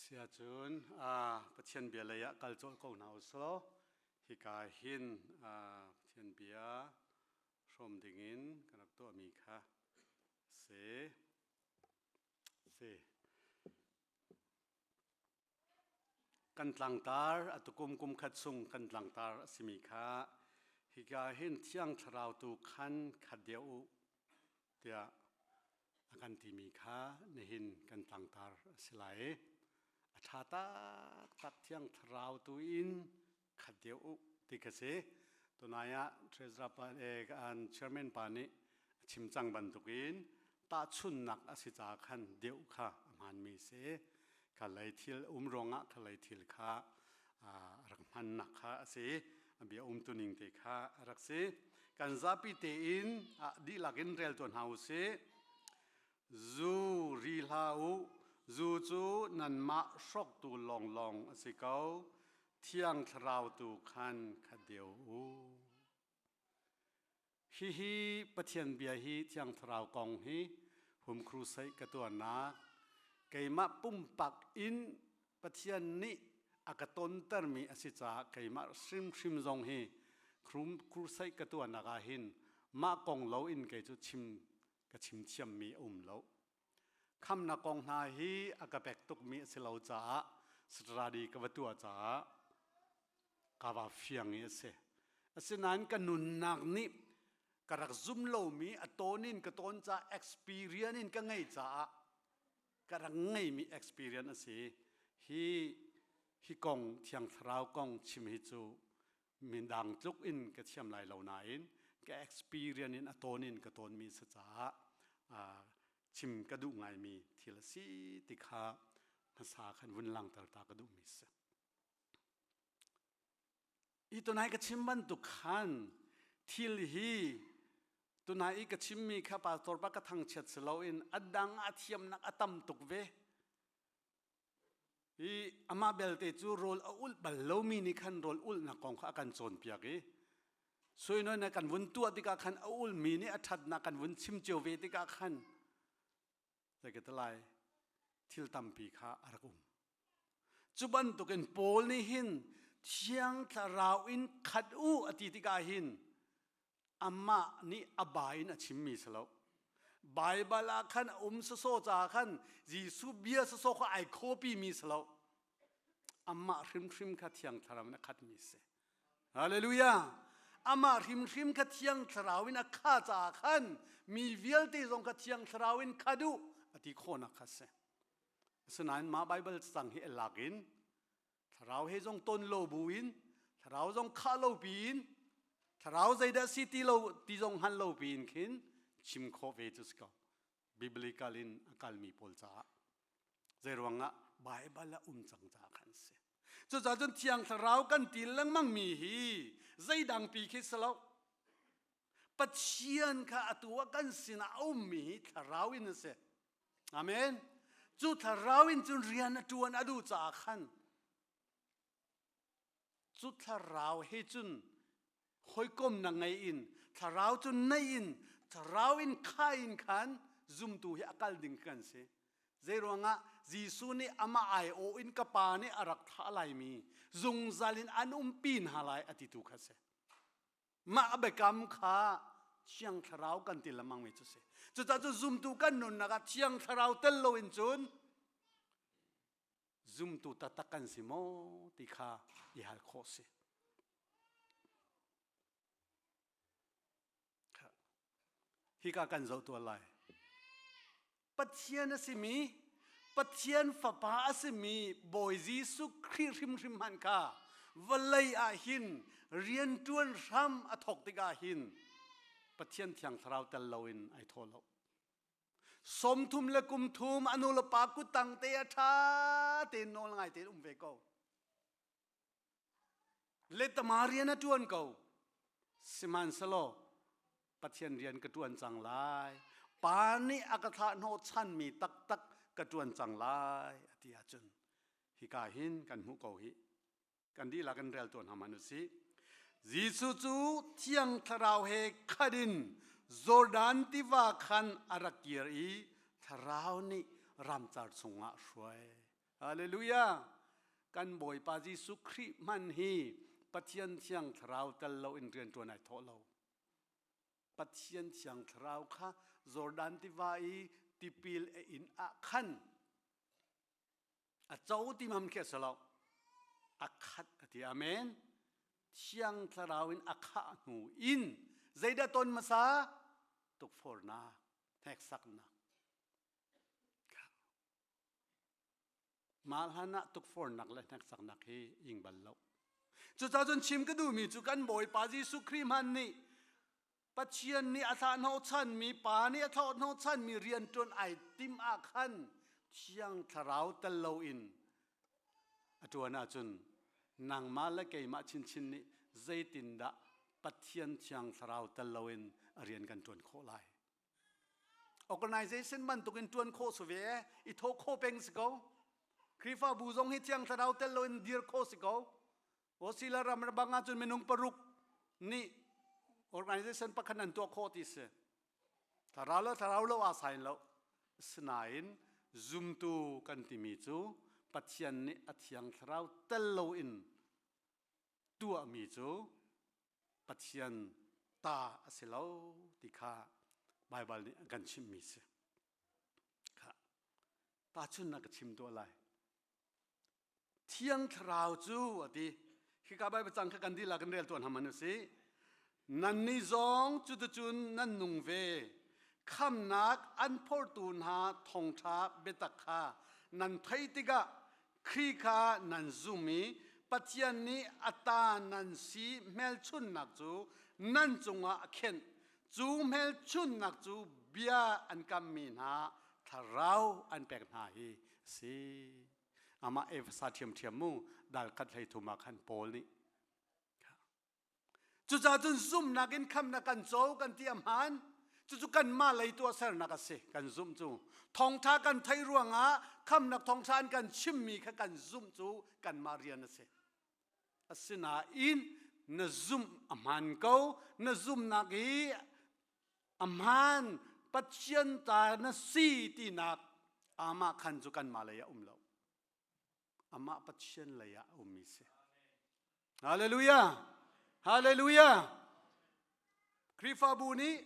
Siahcun Pathian bia lei ah kal colh ko hna usilaw hika hin Pathian bia hrawm dingin kan rak tuahmi kha si. Si. Kan tlangtar atukum kum khat chung kan tlangtar a simi kha hika hin Thiang Thlarau tu khan khat deuh u tiah a kan timi kha nihin kan tlangtar a si lai. A ṭha taktak Thiang Thlarau tu in khat deuh u ti kha si. Tunai ah Treasurer pa an chairman pa nih a chim cang bantukin tahchunnak a si caah khan deuh kha a hmaanmi si. Kha lei thil um ruangah kha lei thil kha a rak hmannak kha a si. A bia umtuning te kha a rak si. Kan zapi tein dihlak in rel tuah hna u sih. Zu ri hlah u. Zu cu nanmah hrawktu lawnglawng a si ko. Thiang Thlarau tu khan khat deuh u. Hihi Pathian bia hi Thiang Thlarau kong hi hum crusade ka tuahnak keimah pumpak in Pathian nih a ka tontermi a si caah keimah hrimhrim zong hi crusade ka tuahnak ah hin mah kong lo in kei cu chim ka chim thiammi a um lo. Khamnak kong hna hi a ka pek tukmi a si lo caah study ka va tuah caah ka va fiang i a si. Asinain ka nunnak nih ka rak zum lomi a tawn in ka tawn caah experience in ka ngei caah ka rak ngeimi experience a si. Hi hi kong Thiang Thlarau kong chim hi cu mindang tluk in ka thiam lai lo nain ka experience in a tawn in ka tawnmi si caah chim ka duh ngaimi thil a si ti kha hmasa khan vun langter ta ka duhmi si. I tunai ka chim bantuk khan thil hi tunai i ka chimmi kha pastor pa ka thangchiat si loin a dang a thiamnak a tam tuk ve. I amah belte cu rawl a ulh bal lomi nih khan rawl ulhnak kong kha a kan cawnpiak i suinoi na kan vun tuah tikah khan a ulmi nih a ṭhatnak kan vun chim cio ve tikah khan zei ka ti lai thil tampi kha a rak um. Cu bantukin Paul nih hin Thiang Thlarau in khat u a ti tikah hin amah nih a ba in a chimmi si lo. Baibal ah khan a um sawsawh caah khan Jesuh bia sawsawh kha ai copy mi si lo. Amah hrimhrim kha Thiang Thlarau in a khatmi si. Hallelujah! Amah hrimhrim kha Thiang Thlarau in a kha caah khan mi vialte zong kha Thiang Thlarau in khat u a ti khawhnak kha si. Asinain mah Baibal cang hi a lak in Thlarau he zong ton lo bu in Thlarau zong khah lo piin Thlarau zeidah si ti lo ti zong hngal lo piin khin chim khawh ve cu si ko. Biblical in a kalmi pawl caah zeiruangah Baibal a um cang caah khan si. Cucaah cun Thiang Thlarau kan ti lengmang mi hi zeidang pi khi si lo. Pathian kha atu ah kan sinah a ummi hi Thlarau in a si. Amen. Cu Thlarau in cun rian a ṭuan a duh caah khan cu Thlarau he cun hawikom na ngei in Thlarau cu nei in Thlarau in kha in khan zumtu hi a kal ding kan si. Zeiruangah Jesuh nih amah aiawh in ka pa nih a rak thlah laimi zungzal in an umpi hna lai a titu kha si. Mah biakam kha Thiang Thlarau kan ti lengmang mi cu si. Cucaah cu zumtu kan nunnak ah Thiang Thlarau tel loin cun zumtu taktak kan si maw ti kha i hal khawh si. Hika kan zoh tuah lai. Pathian a simi, Pathian Fapa a simi Bawi Jesuh Khrih hrimhrim hmanh kha vawlei ah hin rianṭuan hram a thawk tikah hin Pathian Thiang Thlarau tel loin ai thawh lo. 30 le kum thum a nu le pa kuttang te a ṭha tein nawl ngai tein um ve ko. Letama rian a ṭuan ko. Sihmanhsehlaw Pathian rian ka ṭuan cang lai. Pa nih a ka thlah hnawh chanmi taktak ka ṭuan cang lai a ti ahcun hika hin kan hmuh ko hih. Kan dihlak in rel tuah hna hmanh u sih. Jesuh cu Thiang Thlarau he khat in Jordan tiva khan a rak kir i Thlarau nih ramcar chungah hruai. Hallelujah! Kan Bawipa Jesuh Khrih hman hi Pathian Thiang Thlarau tel lo in rian ṭuan ai thawh lo. Pathian Thiang Thlarau kha Jordan tiva i tipil a in ah khan a co ti mam khi a si lo. A khat a ti. Amen. Thiang Thlarau in a khah hnu in zeidah ton hmasa? Tukfornak, hneksaknak. Mah hlan ah tukfornak le hneksaknak hi ing bal lo. Cucaah cun chim ka duhmi cu kan Bawipa Jesuh Khrih hmanh nih Pathian nih a thlah hnawhchanmi pa nih a thlah hnawhchanmi rianṭuan ai tim ah khan Thiang Thlarau tel loin a ṭuan ahcun nangmah le keimah chinchin nih zeitindah Pathian Thiang Thlarau tel loin a rian kan ṭuan khawh lai? Organization bantukin ṭuan khawh si ve i thawh khawh peng si ko. Khrihfabu zong hi Thiang Thlarau tel loin dir khawh si ko. Osila ram bang ahcun minung paruk nih organization pakhat an tuah khawh ti si. Thlarau lo thlarau lo aa sain lo. Sinain zumtu kan timi cu Pathian nih a Thiang Thlarau tel loin tuahmi cu Pathian ta a si lo ti kha Baibal nih a kan chimhmi si. Kha tahchunnak ka chim tuah lai. Thiang Thlarau cu a ti. Hika Baibal cang kha kan dihlak kan rel tuah hna man u sih. Nannih zong cuticun nan nung ve. Khamnak an phortu hna thawngṭha biatak kha nan theih tikah Khrih kha nan zum i Pathian nih a ta nan si hmelchunhnak cu nan cungah a khenh. Cu hmelchunhnak cu bia an kammi hna thlarau an pek hna hi a si. Amah Efesa ṭhiamṭhiam mu dal khat hlei thum ah khan Paul nih Cucaah cun zumhnak in khamnak kan co kan ti a hmaan. Cucu kanmah lei tuahsernak a si kan zumh cu. Thawngṭha kan theih ruangah khamnak thawngṭha an kan chimmi kha kan zumh cu kanmah rian a si. Asinain na zumh a hmaan ko. Na zumhnak hi a hmaan Pathian ta na si tinak amah khan cu kanmah lei ah um lo. Amah Pathian lei ah a ummi si. Hallelujah! Hallelujah! Khrihfabu nih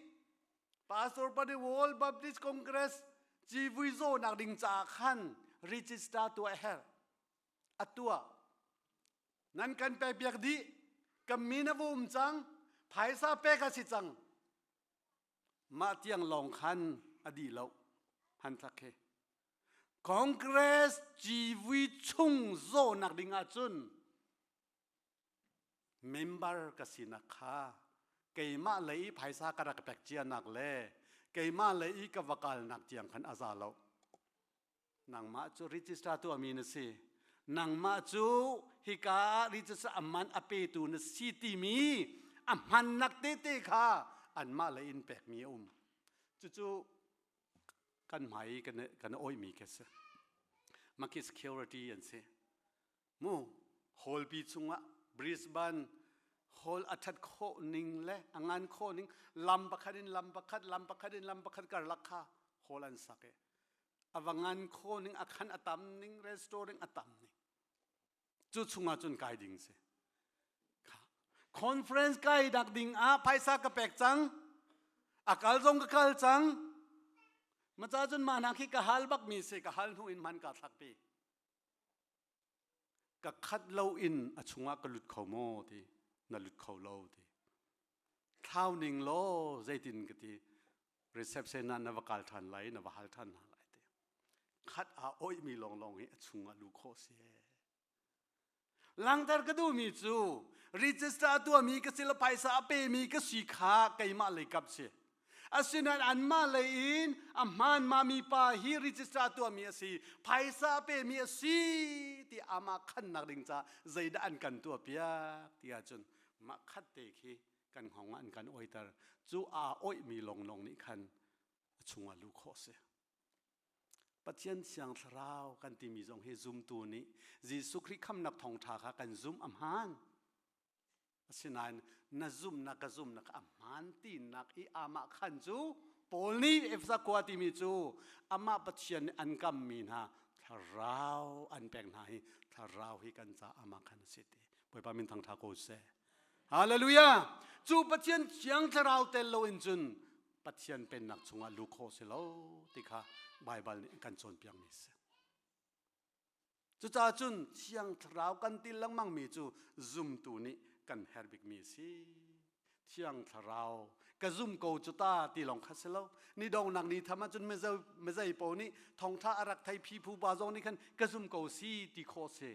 Pastor Padi World Baptist Congress civui zawnak ding caah khan register tuah a herh. A tuah. Nan kan pek dih. Kan min a vum cang. Phaisa pek a si cang. Mah tiang lawng khan a dih lo. Han thak he. Congress civui chung zawnak ding ahcun member ka sinak kha keimah lei i phaisa ka rak pek cianak le keimah lei i ka va kalnak tiang khan a za lo. Nangmah cu register tuahmi na si. Nangmah cu hika ah register a man a petu na si timi a hmannak tete kha anmah lei in pekmi a um. Cucu kan hmai i kan kan awihmi khi a si. Mah security an si. Mu hallpi chungah Brisbane hall a ṭhat khawh ning le a ngan khawh ning lam pakhat in lam pakhat lam pakhat in lam pakhat karlak kha hall an sak i a va ngan khawh ning a khan a tam ning restaurant a tam ning cu chungah cun kai ding si conference kai dak ding ah phaisa ka pek cang a kal zong ka kal cang maca cun mah hna khi ka hal bak mi si ka hal hnu in man ka thlak pi ka khat lo in a chungah ka lut kho maw ti na lut kho lo ti thlau ning law zeitin ka ti reception ah na va kal ṭhan lai na va hal ṭhan hna lai ti khat aa oihmi lawnglawng hi a chungah luh khawh si Langter ka duhmi cu register a tuahmi ka si le phaisa a pemi ka si kha keimah lei kap si. Asinain anmah lei in a hmaan mami pa hi register a tuahmi a si, phaisa a pemi a si ti amah khannak ding caah zeidah an kan tuahpiak ti ahcun mah khat te khi kan hngawng ah an kan oiter. Cu aa oihmi lawnglawng nih khan a chungah luh khawh a si. Pathian Thiang Thlarau kan timi zong hi zumtu nih Jesuh Khrih khamnak thawngṭha kha kan zumh a hmaan. Asinain na zumhnak ka zumhnak a hmaan tinak i amah khan cu Paul nih Efesa khua timi cu amah Pathian nih an kammi hna Thlarau an pek hna hi thlarau hi kan ca amah khan a si ti. Bawipa min thangtha ko seh. Hallelujah! Cu Pathian Thiang Thlarau tel loin cun Pathian pennak chungah lu khawh si lo ti kha Baibal nih kan cawnpiakmi a si. Cucaah cun Thiang Thlarau kan ti lengmangmi cu zumtu nih kan herh bikmi a si. Thiang Thlarau ka zum ko cu ta ti lawng kha si lo. Ni dongnak ni tham ahcun mizei paoh nih thawngtha a rak thei phi phu pa zong nih khan ka zum ko si ti khawh si.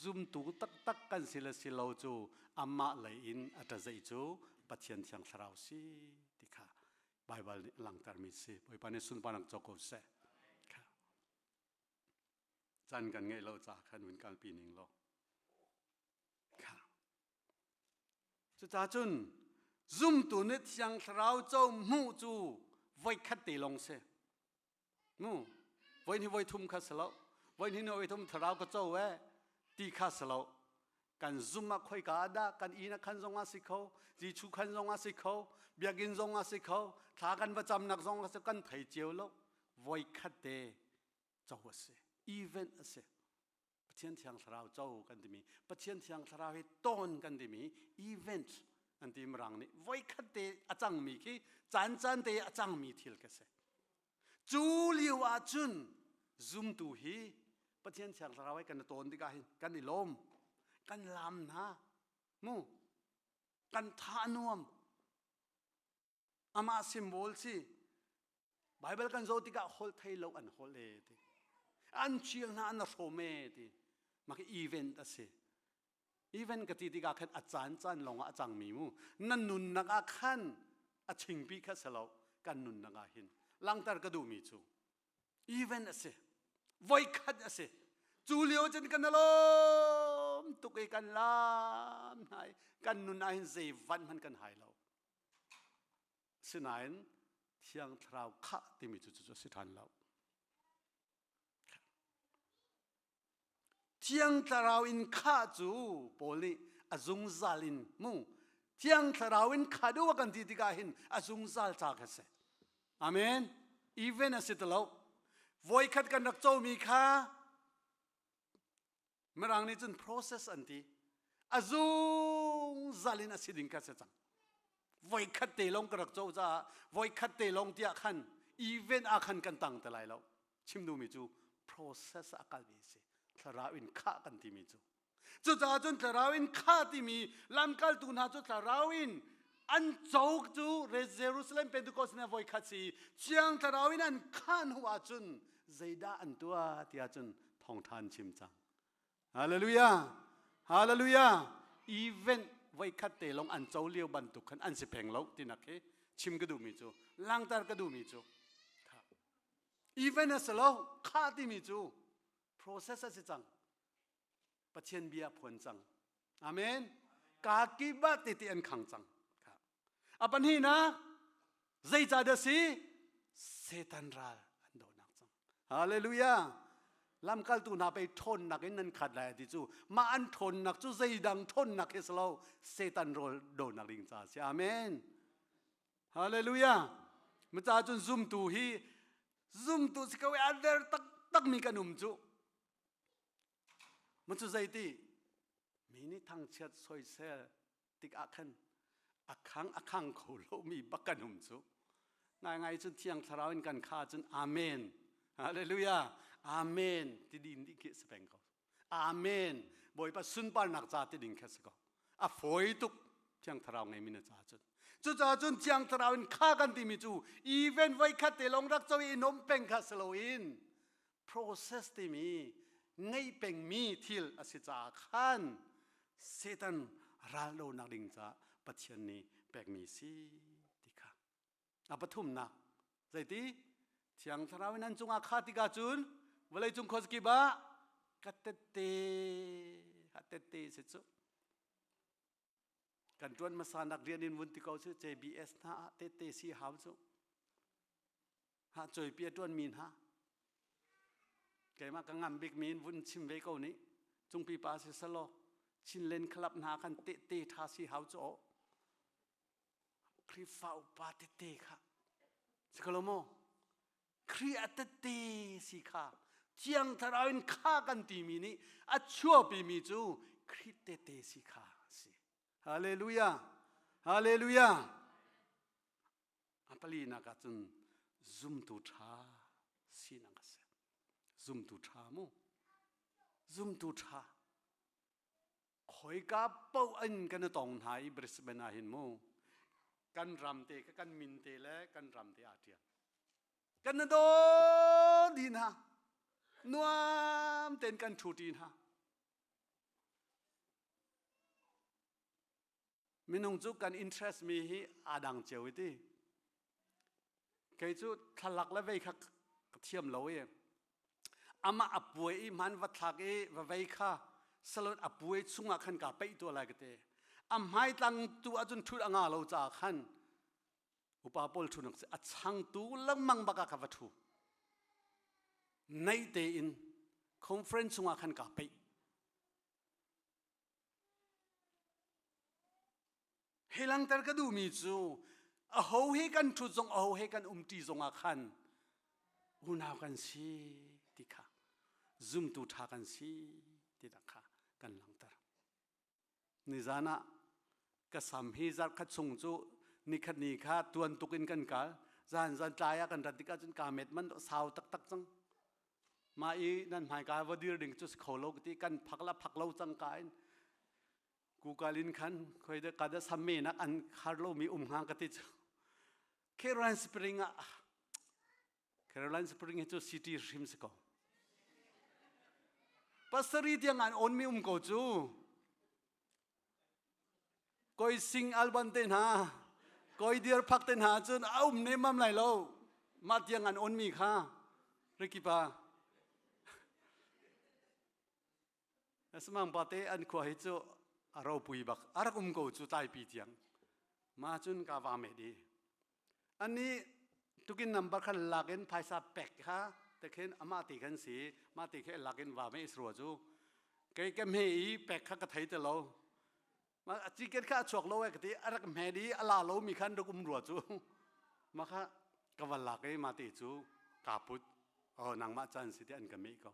Zumtu taktak kan si le si lo cu amah lei in a ṭazeih cu Pathian Thiang Thlarau si ti kha Baibal nih a langhtermi si. Bawipa nih sunparnak co ko seh. Can kan ngeih lo ca khan vun kalpi ning law. Cucaah cun zumtu nih Thiang Thlarau co hmuh cu voikhat te lawng si. Mu voi hnih voi thum kha si lo. Voi hnih voi thum thlarau ka co e ti kha si lo. Kan zum ah khoika dah kan inn ah khan zong ah si kho, Jesuh khan zong ah si kho, biakinn zong ah si kho, thla kan va camnak zong ah si kan thei cio lo. Voi khat te co a si. Event a si. Pathian Thiang Thlarau co kan timi Pathian Thiang Thlarau hi tawn kan timi event an ti mirang nih voikhat te a cangmi khi caan caan te a cangmi thil ka si cu lio ah cun zumtu hi Pathian Thiang Thlarau hi kan i tawn tikah hin kan i lawm kan lam hna mu kan tha nuam amah symbol si Bible kan zoh tikah holh thei lo an holh e ti. An chial hna an hrawm e ti. Mah khi event a si. Event ka ti tikah khan a caan caan lawng ah a cangmi mu. Na nunnak ah khan a chingpi kha si lo kan nunnak ah hin. Langter ka duhmi cu event a si. Voikhat a si. Cu lio cun kan lawm tuk i kan lam hna i kan nun ah hin zei van hmanh kan hai lo. Sinain Thiang Thlarau khah timi cu cu a si ṭhan lo. Thiang Thlarau in khah cu Paul nih a zungzal in mu Thiang Thlarau in khah duh kan ti tikah hin a zungzal ca kha si. Amen. Even a si ti lo. Voikhat kan rak comi kha Mirang nih cun process an ti. A zungzal in a si ding kha si cang. Voikhat te lawng ka rak co caah voikhat te lawng tiah khan event ah khan kan tang te lai lo. Chim duhmi cu process a kalmi si. Thlarau in khah kan timi cu. Cucaah cun thlarau in khah timi lamkaltu hna cu thlarau in an co cu Jerusalem Pentecost na voikhat si Thiang Thlarau in an khah hnu ahcun zeidah an tuah tiah cun thawngṭha an chim cang. Hallelujah! Hallelujah! Event voikhat te lawng an co lio bantuk khan an si pheng lo tinak hi chim ka duhmi cu langter ka duhmi cu event a si lo khah timi cu process a si cang Pathian bia phuan cang. Amen. Ka kiba tete an khang cang. A pahnihnak zeicah dah si? Satan ral an dohnak cang. Hallelujah. Lamkaltu hna pei ṭhawnnak in nan khat lai ti cu mah an ṭhawnnak cu zeidang ṭhawnnak hi si lo Satan rawl donak ding ca si. Amen. Hallelujah. Maca cun zumtu hi zumtu si ko i a der taktak mi kan um cu. Ma cu zeiti? Mi nih thangchiat soisel tikah khan a khang a khang kho lomi bak kan um cu. Ngaingai cun Thiang Thlarau in kan kha cun Amen. Hallelujah. Amen ti din ding khi si peng ko. Amen. Bawipa sunparnak ca ti ding kha si ko. A fawi tuk Thiang Thlarau ngeimi na ca cun. Cucaah cun Thiang Thlarau in kha kan timi cu even voikhat te lawng rak co i nom peng kha si loin process timi ngeih pengmi thil a si caah khan Satan ral donak ding caah Pathian nih pekmi si ti kha a pathumnak zeiti Thiang Thlarau in an cungah kha tikah cun vawleicung khuazakip ah ka tette ha tette si cu kan ṭuan hmasa nak rian in vun ti ko cu JBS hna ah tette si hau cu ha coipi a ṭuanmi hna keimah ka ngam bikmi in vun chim ve ko nih cungpi pa si selaw Chinland Club hna kan tehte ṭha si hau cu aw Khrihfa upa tete kha si ko lo maw Khrih a tete si kha. Thiang Thlarau in kha kan timi nih a chuahpimi cu Khrih tehte si kha a si. Hallelujah! Hallelujah! A palinak ah cun zumtu ṭha sinak a si. Zumtu ṭha mu. Zumtu ṭha. Khoika paoh in kan i tong hna i Brisbane ah hin mu. Kan ram te kha kan min te le kan ram te aa ṭial. Kan na daw dih hna. Nuam tein kan ṭhu ṭi hna. Minung cu kan interest mi hi aa dang cio i ti. Kei cu thlalak le vei kha ka thiam lo i amah a puai i hman va thlak i va vei kha salon a puai chungah khan kaa peih tuah lai ka ti. A hmaitlang tu ahcun ṭhut a nga lo caah khan upa pawl ṭhunak si a changtu lengmang bak ah ka va ṭhu. Naih tein conference chungah khan kaa peih. Hi langter ka duhmi cu aho he kan ṭhut zong aho he kan umṭi zongah khan unau kan si ti kha zumtu ṭha kan si ti kha kan langhter. Nizan ah ka sam hi zarhkhat chung cu nikhat ni kha tuan tuk in kan kal zan zan tlai ah kan rat tikah cun kaa met man sau taktak cang. Mah i nan hmaika va dir ding cu si kho lo ka ti kan phak la phak lo cang ka in Google in khan khoi de ka da samme nak an khar lo mi um hnga ka ti cu Caroline Spring ah Caroline Spring hi cu city hrim si ko pasari tiang an on mi um ko cu Koi sing alban te hna, koi dir phak te hna cun a um nemam lai lo. Mah tiang an on mi kha Ricky pa. Asamang pa te an khua hi cu a ropui bak. A rak um ko cu tlaipi tiang. Ma cun ka va me di. Ani tukin number khan lak in phaisa pek kha te khin amah ti khan si mah ti khe lak in va me isro cu kei ka hme i pek kha ka thei te lo ma a ticket kha a chuak lo e ka ti a rak hme di a la lo mi khan rak um rua cu ma kha ka va lak i ma ti cu ka put oh nangmah chan si ti an ka me ko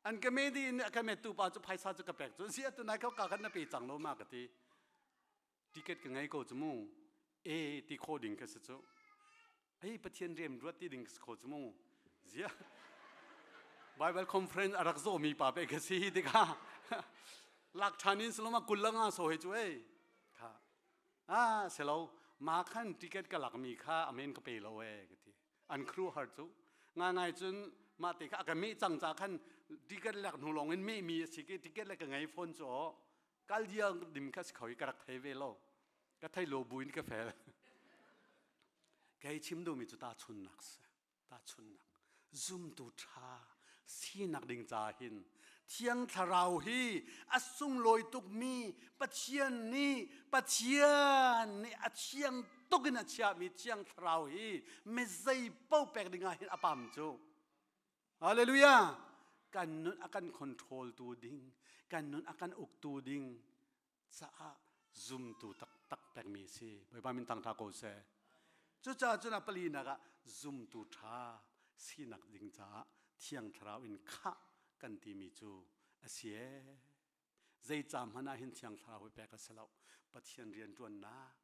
an ka me di in a ka me tu pa cu phaisa cu ka pek cu si atu nai kho ka khan na pe cang lo ma ka ti ticket ka ngei ko cu mu e ti kho ding ka si cu ei Pathian rian ruat ti ding ka si kho cu mu zia Bible conference a rak zawmi pa pe ka si tikha lak ṭhan in saloma kullanga so he cu ei kha ah selo ma khan ticket ka lak mi kha amen ka pe lo e ka ti an khru har cu nga ngai cun mah te kha a ka meh cang ca khan ticket lak hnu lawng in meh mi a si ki ticket le ka ngei phone cu kal dia dim kha si kho i ka rak thei ve lo ka thei lo buin ka fel kei chim duhmi cu ta chunnak si ta chunnak zumtu ṭha sinak ding ca hin Thiang Thlarau hi a sunglawi tukmi Pathian nih Pathian nih a thiang tuk in a chiahmi Thiang Thlarau hi mizei paoh pek ding ah hin a pam cu Hallelujah! Kan nun a kan control tu ding, kan nun a kan uktu ding caah zumtu taktak pekmi si. Bawipa min tang hna ko seh. Cucaah cun a palinak ah zumtu ṭha sinak ding caah Thiang Thlarau in khah kan timi cu a si ee. Zei ca hmanh ah hin Thiang Thlarau hi pek a si lo. Pathian rianṭuannak,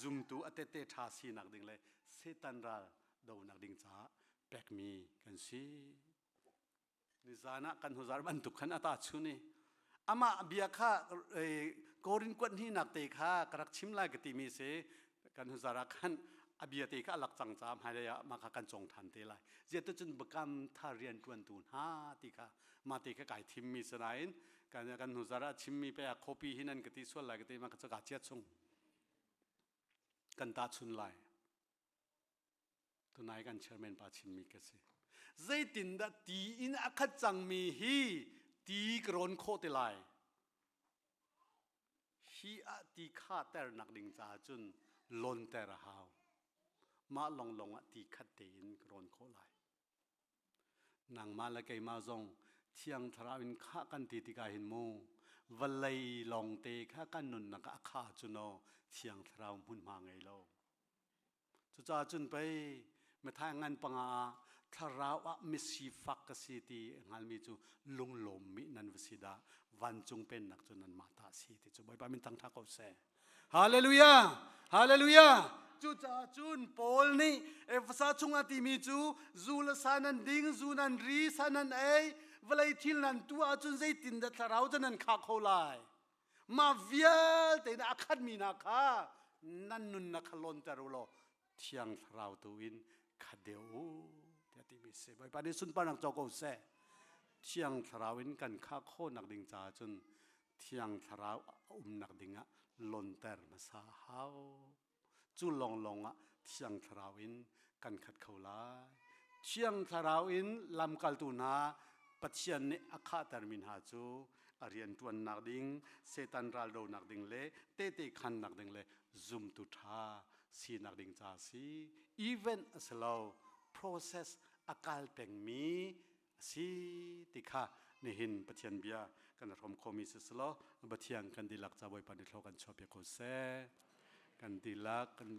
zumtu a tete ṭha sinak ding le Satan ral donak ding caah pekmi kan si. Nizan ah kan huzar bantuk khan a ta chun i amah bia kha Korin kuat hninak te kha ka rak chim lai ka timi si kan huzar ah khan a bia te kha a lak cang caah hmailei ah mah kha kan cawng ṭhan te lai. Ziah cun bakam tha rian ṭuantu hna ti kha mah te kha kai thimmi si nain kan kan hnuzar ah chimmi pe ah copy hi nan ka ti sual lai ka ti ma ka ka chiat chung kan ta chun lai tunai kan chairman pa chimmi ka si zeitindah ti in a khat cangmi hi ti ka rawn khawh te lai Hi ah ti kha ternak ding caah cun lonter a hau. Mah lawnglawng ah ti khat tein ka rawn khawh lai. Nangmah le keimah zong Thiang Thlarau in khah kan ti tikah hin mu vawlei lawngte kha kan nunnak ah a kha cu naw Thiang Thlarau hmunhma ngei lo. Cucaah cun pei Matthai ngan panga ah Thlarau ah misifak ka si ti hngalmi cu lunglawmmi nan va si dah. Vancung pennak cu nanmah ta si ti cu Bawipa min thangṭha ko seh. Hallelujah! Hallelujah! Cucaah cun Paul nih Efesa chungah timi cu zu le sa nan ding, zu nan ri, sa nan ei, vawlei thil nan tuah ahcun zeitindah thlarau cu nan khah kho lai? Mah vialte in a khatmi hna kha nan nunnak kha lawnter u law Thiang Thlarau tu in khat deuh u tiah timi si. Bawipa nih sunparnak co ko seh. Thiang Thlarau in kan khah khawhnak ding caah cun Thiang Thlarau a umnak dingah lonter hmasa a hau. Cu lawnglawng ah Thiang Thlarau in kan khat kho lai. Thiang Thlarau in lamkaltu hna Pathian nih a khahtermi hna cu a rianṭuannak ding, Satan raldonak ding le tehte khannak ding le zumtu ṭha sinak ding ca a si. Event a si lo, process a kal pengmi a si ti kha nihin Pathian bia kan hrawm khomi si selaw Pathian kan dihlak ca Bawipa nih thlaw kan chuahpiak ko seh. Kan dihlak kan.